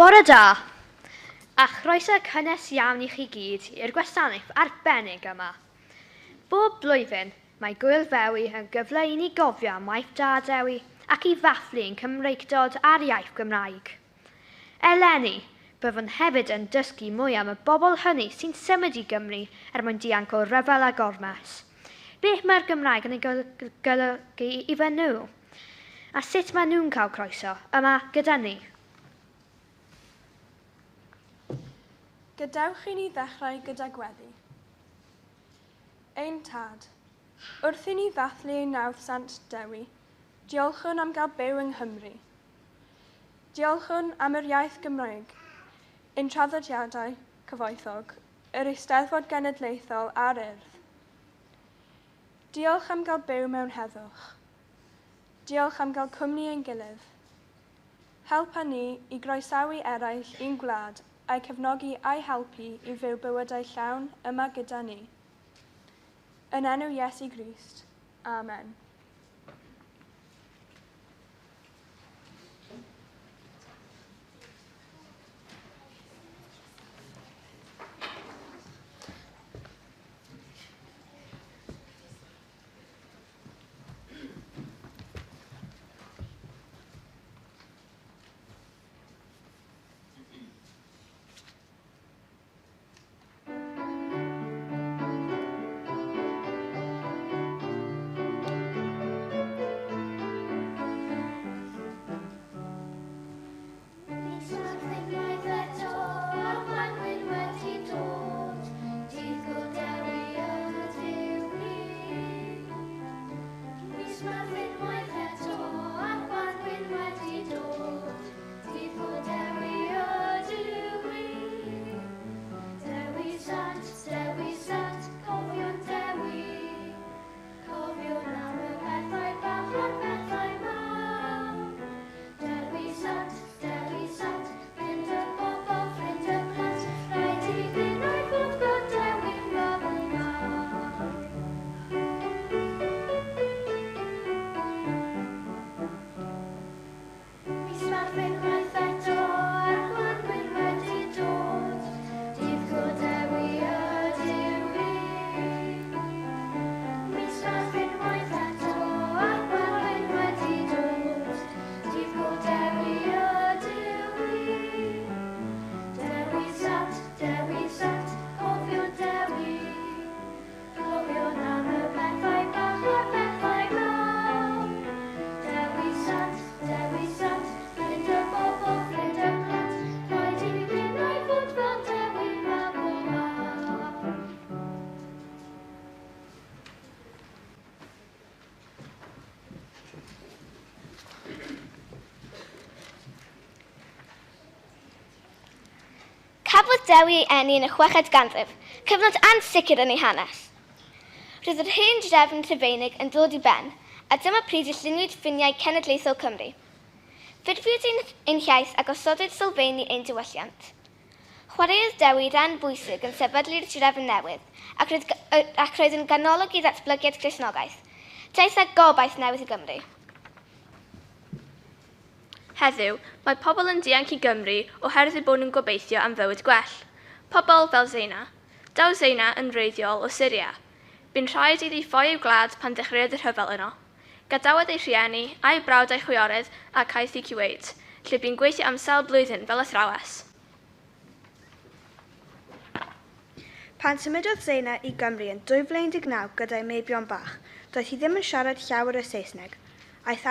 Bore da, a chroeso cynnes iawn i chi gyd i'r gwasanaeth arbennig yma. Bob blwyddyn, mae Gŵyl Ddewi yn gyfle i ni gofio am waith da Dewi ac i ddathlu ein Cymreictod a'r iaith Gymraeg. Eleni, byddwn hefyd yn dysgu mwy am y bobl hynny sy'n symud i Gymru er mwyn dianc o ryfel a gormes. Beth mae'r Gymraeg yn ei golygu iddyn nhw? A sut maen nhw'n cael croeso yma gyda ni? Gadewch i ni ddechrau gyda gweddi. Ein Tad, wrth i ni ddathlu ein nawdd Sant Dewi, diolchwn am gael byw yng Nghymru. Diolchwn am yr iaith Gymraeg, ein traddodiadau cyfoethog, yr Eisteddfod Genedlaethol a'r Urdd. Diolch am gael byw mewn heddwch. Diolch am gael cwmni ein gilydd. Helpa ni i groesawu eraill i'n gwlad a'u cefnogi a'u helpu i fyw bywydau llawn yma gyda ni. Yn enw Iesu Grist. Amen. Cafodd Dewi ei eni yn y chweched ganrif, cyfnod ansicr yn ei hanes. Roedd yr hen drefn Rhufeinig yn dod i ben, a dyma pryd y lluniwyd ffiniau cenedlaethol Cymru. Ffurfiwyd ein, ein hiaith a gosodwyd sylfeini ein diwylliant. Chwaraeodd Dewi ran bwysig yn sefydlu'r drefn newydd, ac roedd, ac roedd yn ganolog i ddatblygiad Cristnogaeth. Daeth â gobaith newydd i Gymru. Heddiw, mae pobl yn dianc i Gymru oherwydd eu bod nhw'n gobeithio am fywyd gwell. Pobl fel Zeina. Daw Zeina yn wreiddiol o Syria. Bu'n rhaid iddi ffoi i'w gwlad pan ddechreuodd y rhyfel yno. Gadawodd ei rhieni, a'i brawd a'i chwiorydd ac aeth i Kuwait, lle bu'n gweithio am sawl blwyddyn fel athrawes. Pan symudodd Zeina i Gymru yn 2019 gyda'i meibion bach, doedd hi ddim yn siarad llawer o Saesneg. Aeth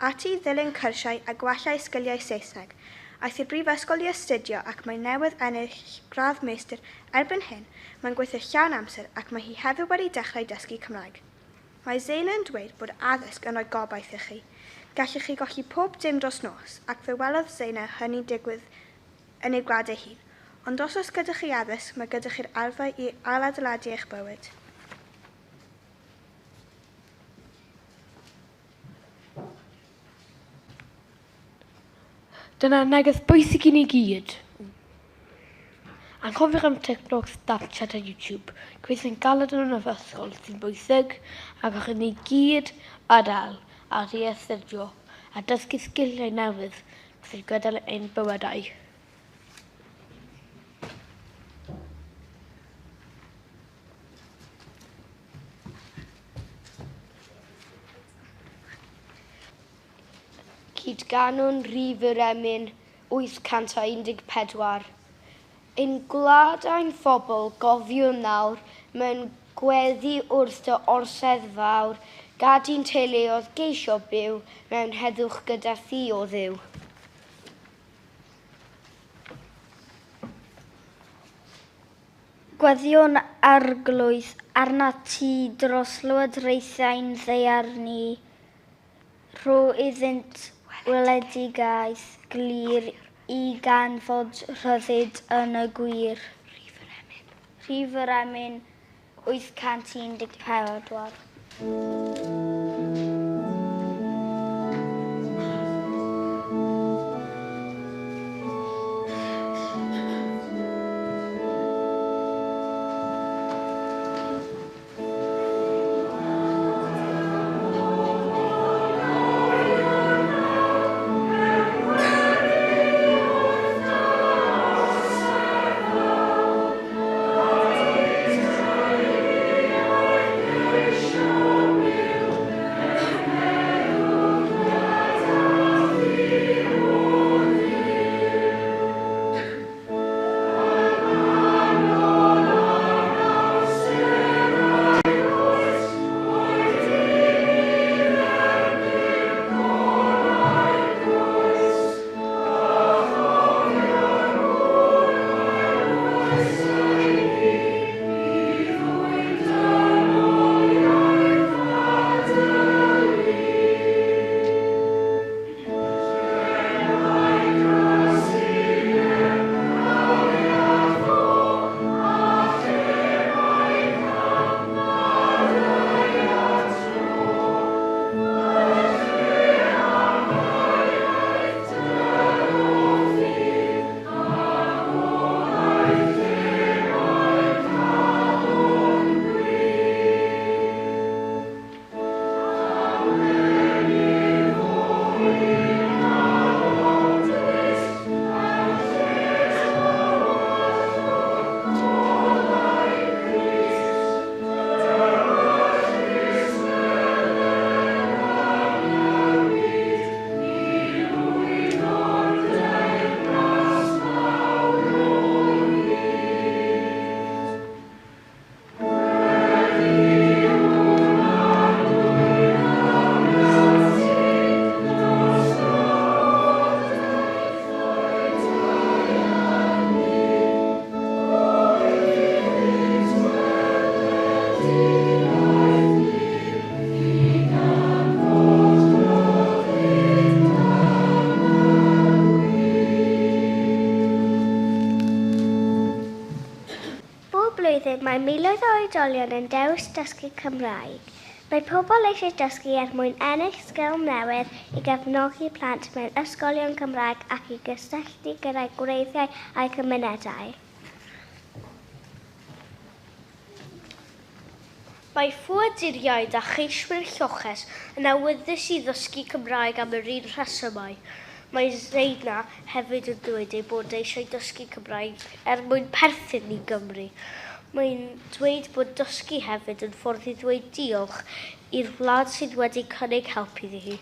ati i ddilyn cyrsiau a gwella ei sgiliau Saesneg. Aeth i'r brifysgol i astudio ac mae newydd ennill gradd meistr erbyn hyn, mae'n gweithio llawn amser ac mae hi hefyd wedi dechrau dysgu Cymraeg. Mae Zeina yn dweud bod addysg yn rhoi gobaith i chi. Gallech chi golli pob dim dros nos, ac fe welodd Zeina hynny'n digwydd yn ei gwlad ei hun. Ond os oes gyda chi addysg, mae gyda chi'r arfau i ailadeiladu eich bywyd. Dyna neges bwysig i ni gyd. Anghofiwch am TikTok, Snapchat a YouTube. Gweithio'n galed yn yr ysgol sy'n bwysig ac o'ch ni gyd a dal ar i astudio a dysgu sgiliau newydd sy'n gydol ein bywydau. Cydganwn rhif yr emyn 814. Ein gwlad a'n phobl gofiwn nawr mewn gweddi wrth dy orsedd fawr, gad i'n teuluoedd geisio byw mewn heddwch gyda thi o Dduw. Gweddïwn Arglwydd arnat ti dros lywodraethau'n ddaear ni. Rho iddynt weledigaeth glir i ganfod rhyddid yn y gwir. Rhif yr emyn 814. Bob blwyddyn mae miloedd o oedolion yn dewis dysgu Cymraeg. Mae pobl eisiau dysgu er mwyn ennill sgil newydd i gefnogi plant mewn ysgolion Cymraeg ac i gysylltu gyda'i gwreiddiau a'u cymunedau. Mae ffoaduriaid a cheiswyr lloches yn awyddus i ddysgu Cymraeg am yr un rhesymau. Mae Zeina hefyd yn dweud ei bod eisiau dysgu Cymraeg er mwyn perthyn i Gymru. Mae'n dweud bod dysgu hefyd yn ffordd i ddweud diolch i'r wlad sydd wedi cynnig help iddi hi.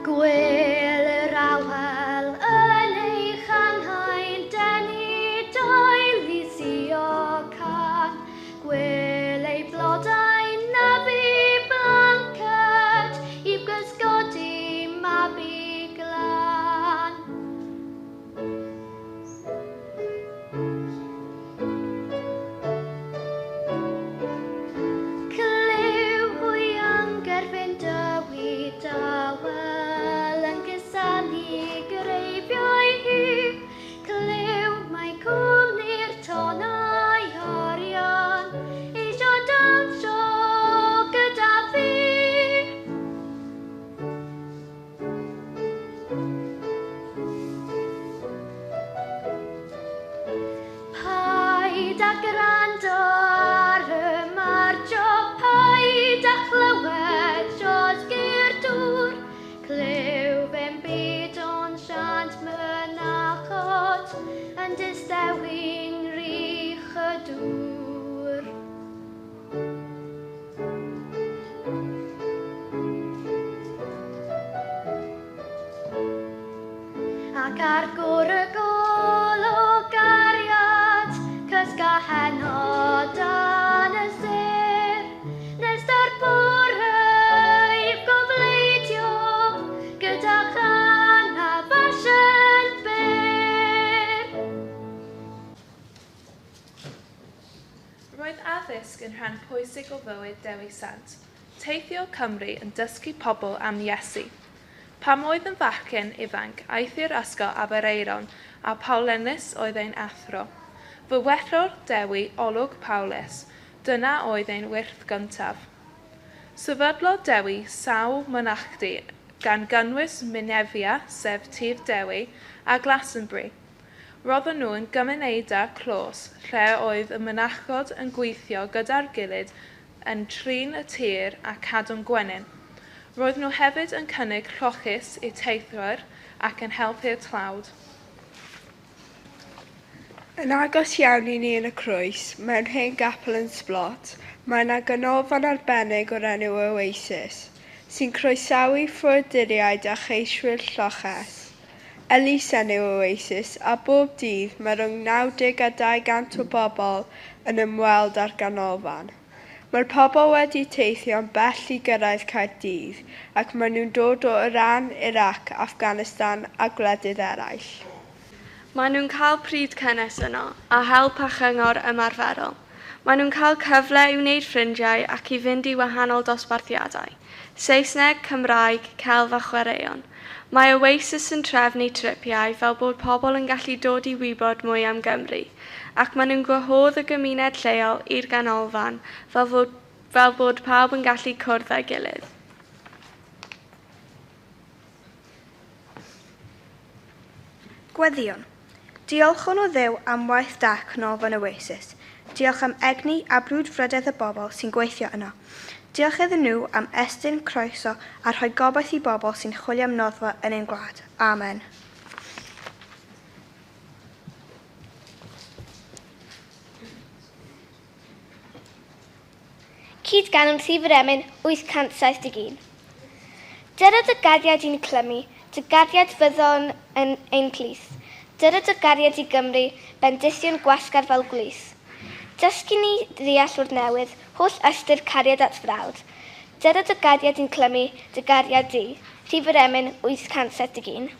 Gwel yr awel yn ei changhau'n denu dail i sïo can. Gwel ei blodau'n nafu blanced i gysgodi mabi glân. Clyw hwy yn gerfyn dywi dawel yn cusanu greifiau hi. Clyw mae cwmni'r tonnau arian eisiau dawnsio gyda fi. Paid â gwrando ar y martio, paid â chlywed llosgi'r dŵr. Clyw fe'n byd o'n siant mynachod yn distewi'n rwych y dŵr. Ac ar gwr y gol o gariad, cysga heno dan y sêr, nes da'r bore i'w gofleidio, gyda chan a fashion byr. Roedd addysg yn rhan pwysig o fywyd Dewi Sant. Teithio Cymru yn dysgu pobl am Iesu. Pam oedd yn fachgen ifanc, aeth i'r ysgol Aberaeron a Paulinus oedd ein athro. Fy wellodd Dewi olwg Paulus, dyna oedd ein wyrth gyntaf. Sefydlodd Dewi sawl mynachdy gan gynnwys Minefia, sef Tir Dewi, a Glastonbury. Roedden nhw yn gymunedau clos lle oedd y mynachod yn gweithio gyda'r gilydd yn trin y tir a cadw'n gwenyn. Roedd nhw hefyd yn cynnig llochus i teithwyr ac yn helpu'r tlawd. Yn agos iawn i ni yn y Crwys, mewn hen gapel yn Sblot, mae yna ganolfan arbennig o'r enw Oasis, sy'n croesawu ffoaduriaid a cheiswyr lloches. Elusen yw Oasis, a bob dydd mae rhwng 90 a 200 o bobl yn ymweld â'r ganolfan. Mae'r pobl wedi teithio'n bell i gyrraedd Caerdydd ac maen nhw'n dod o Iran, Iraq, Afghanistan a gwledydd eraill. Maen nhw'n cael pryd cynnes yno, a help a chyngor ymarferol. Maen nhw'n cael cyfle i wneud ffrindiau ac i fynd i wahanol dosbarthiadau. Saesneg, Cymraeg, celf a chwaraeon. Mae Oasis yn trefnu tripiau fel bod pobl yn gallu dod i wybod mwy am Gymru, ac maen nhw'n gwahodd y gymuned lleol i'r ganolfan fel, fod, fel bod pawb yn gallu cwrdd â'i gilydd. Gweddïwn. Diolchwn o Dduw am waith da Canolfan Oasis. Diolch am egni a brwdfrydedd y bobl sy'n gweithio yno. Diolch iddyn nhw am estyn croeso a rhoi gobaith i bobl sy'n chwilio am noddfa yn ein gwlad. Amen. Cyd-ganwn Rhif yr Emyn 871. Dyna dy gariad i'n clymu, dy gariad fyddon yn ein plith. Dyna dy gariad i Gymru, bendithion gwasgar fel gwlith. Dysgu ni ddeall o'r newydd, holl ystyr cariad at frawd. Dyna dy gariad i'n clymu, dy gariad di. Rhif yr Emyn 871.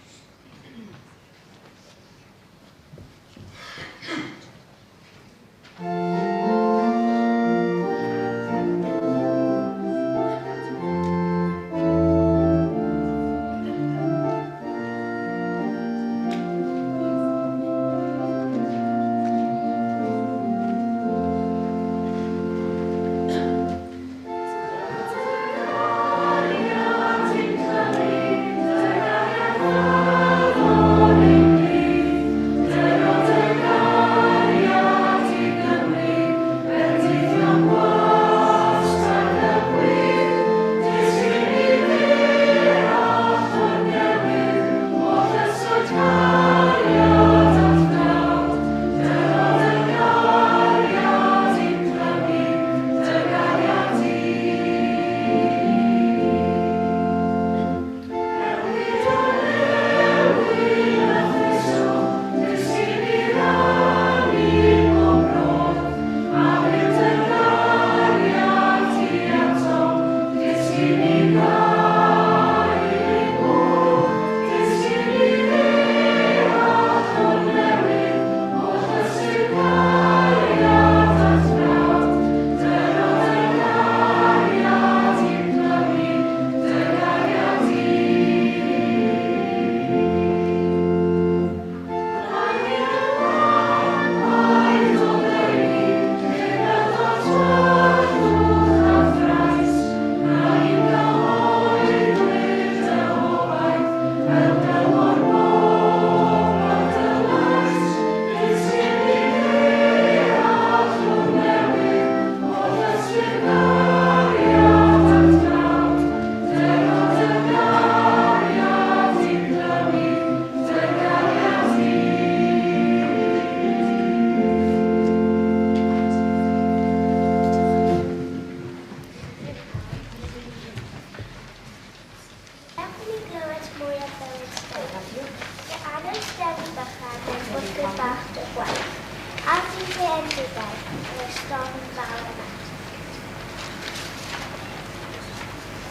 storm fawr yn atig.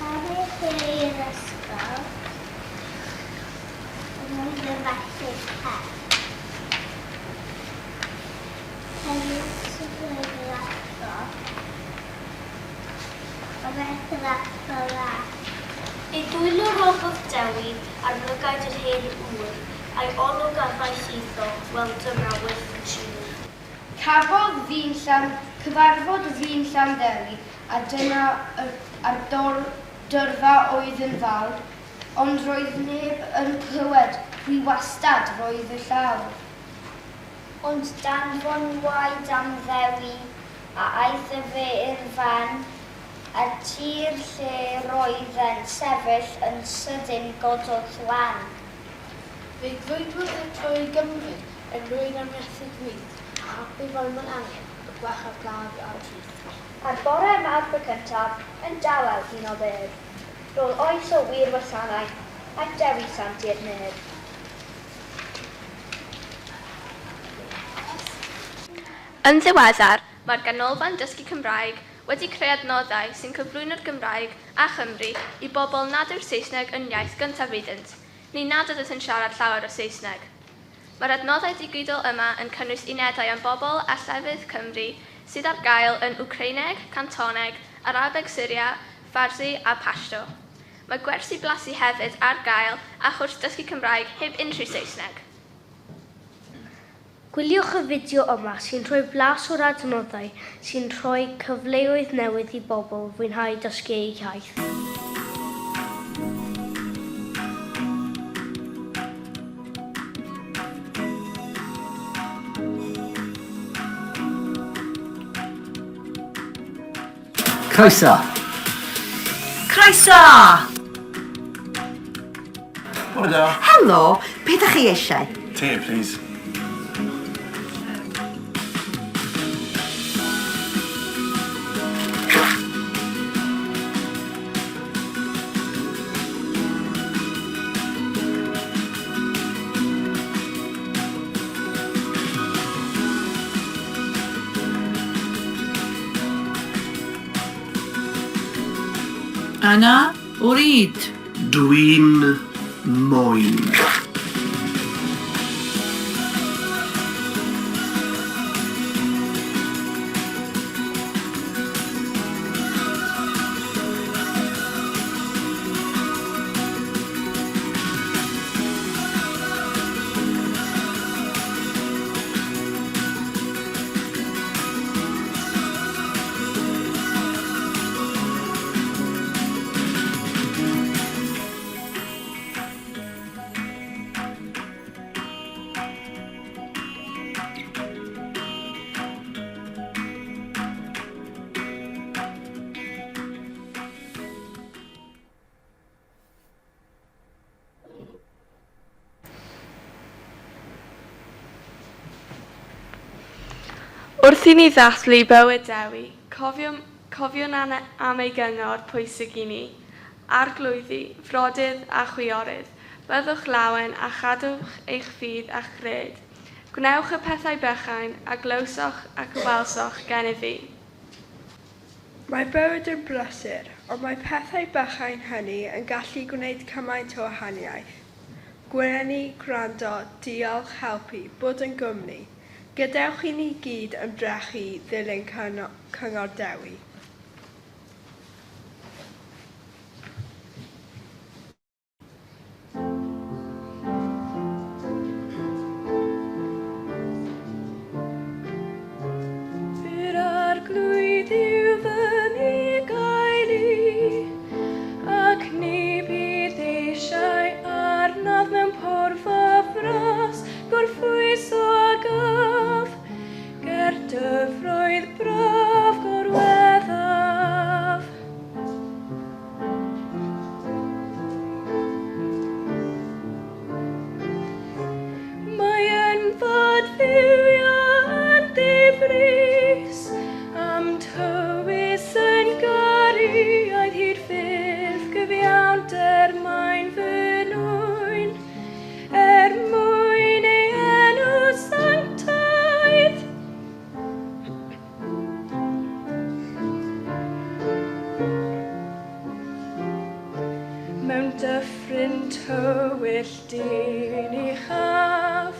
Pan es i i'r ysgol, roedd yn felly pell. Pan es i i'r athro, oedd yr athro dda. Ei dwylo roddodd Dewi ar lygaid yr hen ŵr, a'i olwg a ddaeth iddo, wel dyna wyrth y tir. Cafodd ddyn Llan, cyfarfod ddyn Llanddewi, a dyna yr a'r dor, dyrfa oedd yn fawr, ond roedd neb yn clywed, rhy wastad roedd y llawr. Ond danfon waed am Ddewi, a aeth efe i'r fan, a tir lle roedd e'n sefyll yn sydyn gododd lan. Fe glwydwyd e trwy Gymru er mwyn am Iesu Grist, a helpu rhai mewn angen, a gwella'r claf a'r trist. Ar bore Mawrth y cyntaf, yn dawel unodd ef. Rôl oes o wir wasanaeth, aeth Dewi Sant i'r nef. Yn ddiweddar, mae'r Ganolfan Dysgu Cymraeg wedi creu adnoddau sy'n cyflwyno'r Gymraeg a Chymru i bobl nad yw'r Saesneg yn iaith gyntaf iddynt, neu nad ydynt yn siarad llawer o Saesneg. Mae'r adnoddau digidol yma yn cynnwys unedau am bobl a llefydd Cymru sydd ar gael yn Wcreineg, Cantoneg, Arabeg Syria, Farsi a Pashto. Mae gwersi blasu hefyd ar gael a chwrs dysgu Cymraeg heb unrhyw Saesneg. Gwyliwch y fideo yma sy'n rhoi blas o'r adnoddau sy'n rhoi cyfleoedd newydd i bobl fwynhau dysgu eu hiaith. Croeso! Croeso! Bore da. Helo, beth ydych chi eisiau? Te, please. Yna, o ryd. Dwi'n moyn. Wrth i ni ddathlu bywyd Dewi, cofiwn, cofiwn am ei gyngor pwysig i ni. Arglwyddi, frodydd a chwiorydd, byddwch lawen a chadwch eich ffydd a'ch cred. Gwnewch y pethau bychain a glywsoch ac y welsoch gennyf fi. Mae bywyd yn brysur, ond mae pethau bychain hynny yn gallu gwneud cymaint o wahaniaeth. Gwenu, gwrando, diolch, helpu, bod yn gwmni. Gadewch i ni gyd ymdrechu ddilyn cyngor Dewi. Yr arglwydd yw fy mugail i, ac ni bydd eisiau arnaf mewn porfa fras, gorffwyso a gaf, ger dyfroedd braf gorweddaf. Mae yn fod fywiau yn ddifrys, am tywys yn gariaidd hyd ffurf gyfiawnder mae'n fy nwyn, er mwyn ei enw sanctaidd. Dyffryn tywyll dyn uchaf,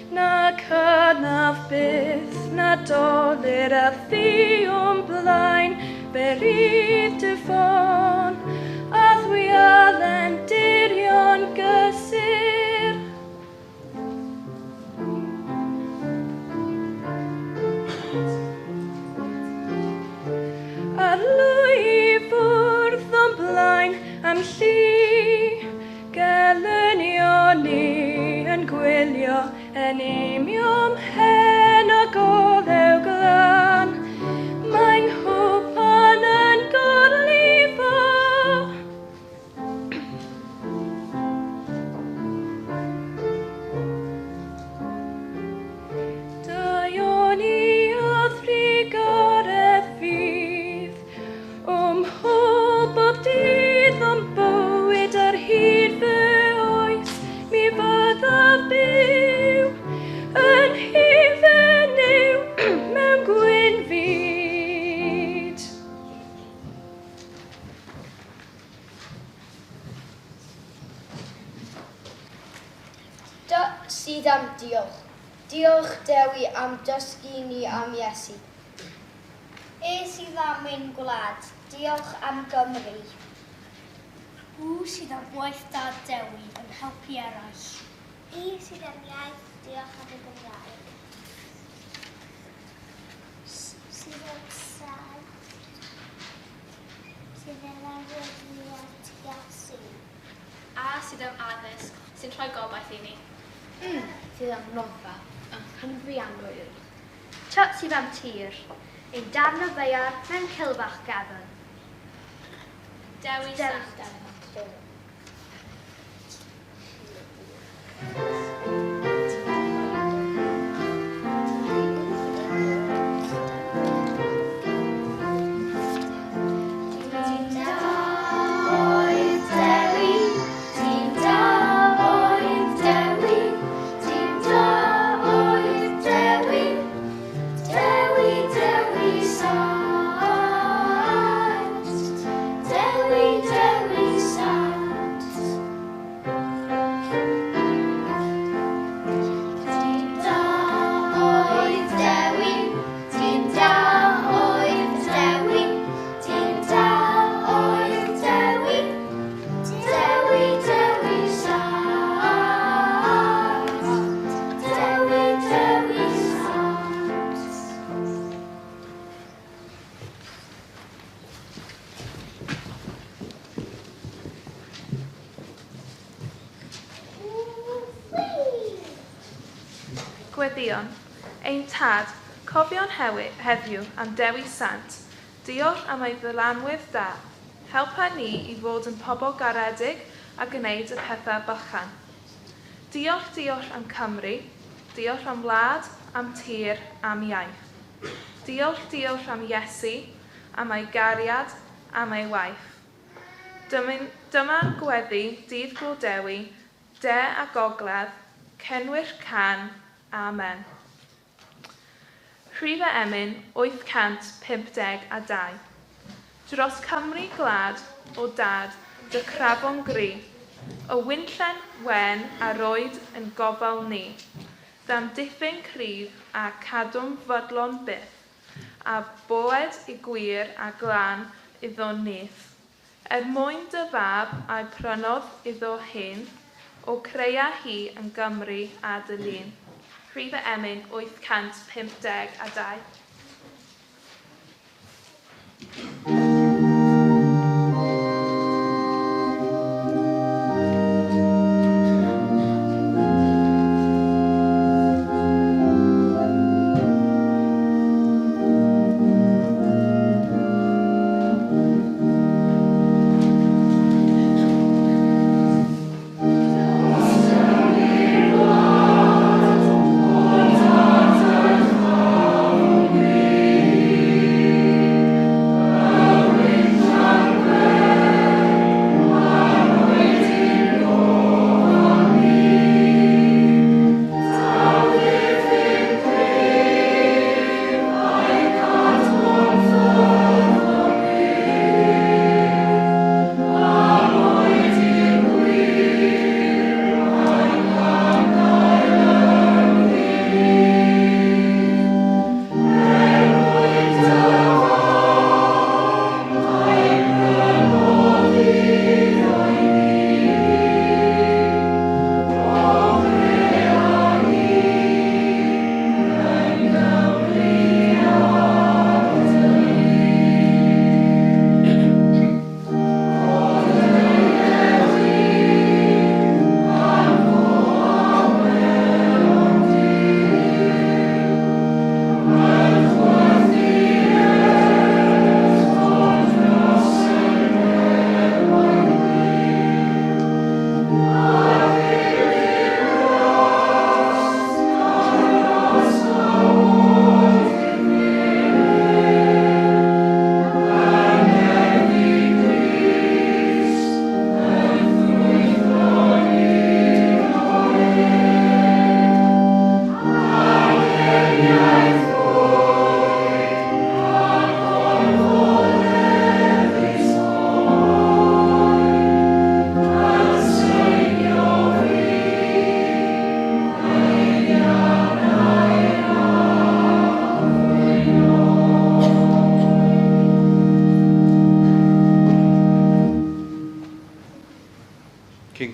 na cynaf byth na dolur a thi o'm blaen, berydd dy ffon, a thwialen dirion gysur. Arlwy i fwrdd o'm blaen am llu gelynion ni yn gwylio yn imiom hen a golew glân. Mae nghwpan yn gorlifo. Daioni a thrugaredd fydd o'm hôl bob dydd o'm bywyd ar hyd fy oes, mi fyddaf byw yn hufen yw mewn gwyn fyd. Dy sydd am diolch. Diolch Dewi am dysgu ni am Iesu. E sydd am ein gwlad. Diolch am Gymru. U sydd am waith da Dewi yn helpu eraill. I sydd am iaith. Diolch am y Gymraeg. S sydd am sant. Sydd yn awyrlu at Iesu. A sydd am addysg, sy'n rhoi gobaith i ni. N sydd am noddfa, yng Nghymru annwyl. T sydd am tir, ein darn o ddaear mewn cilfach gefn. Dewi Sant. Gweddïon. Ein Tad, cofion heddiw am Dewi Sant. Diolch am ei ddylanwedd da. Helpa ni i fod yn pobl garedig a gwneud y pethau bychan. Diolch, diolch am Cymru. Diolch am wlad, am tir, am iaith. Diolch, diolch am Iesu, am ei gariad, am ei waith. Dyma'n gweddi dydd Gŵyl Dewi, de a gogledd, cenwyll can, amen. Rhif y emyn 852. Dros Cymru gwlad, o dad, dy crafon gry, Y winllen wen a roed yn gofal ni, F'amddiffyn cryf a cadw'n fodlon byth, A boed y gwir a glân iddo nyth. Er mwyn dy fab a'i prynodd iddo hen, O creia hi yn Gymru a dy lun. Rhif y emyn 852.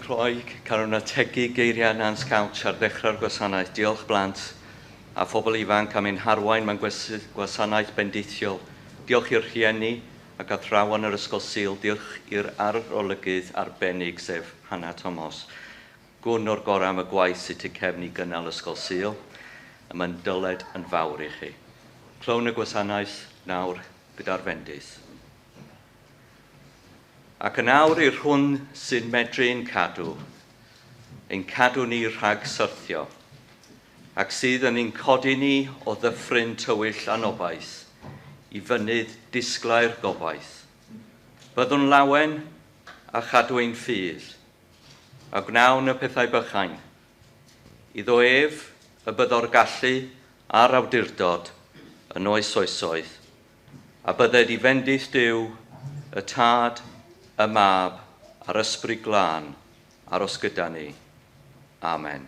cloi, carwn ategu geiriau Nance Couch ar ddechrau'r gwasanaeth. Diolch blant a phobl ifanc am ein harwain mewn gwasanaeth bendithiol. Diolch i'r rhieni ac athrawon yr Ysgol Sul. Diolch i'r arolygydd arbennig, sef Hannah Thomas. Gwn o'r gorau am y gwaith sydd tu cefn i gynnal Ysgol Sul, a mae'n dyled yn fawr i chi. Clown y gwasanaeth nawr gyda'r fendith. Ac yn awr i'r hwn sy'n medru ein cadw, ein cadw ni rhag syrthio, ac sydd yn ein codi ni o ddyffryn tywyll anobaith i fynydd disglair gobaith. Byddwn lawen a chadw ein ffydd, a gwnawn y pethau bychain. Iddo ef y byddo'r gallu a'r awdurdod yn oes oesoedd, a bydded i fendith Duw, y Tad, y Mab a'r Ysbryd Glân aros gyda ni. Amen.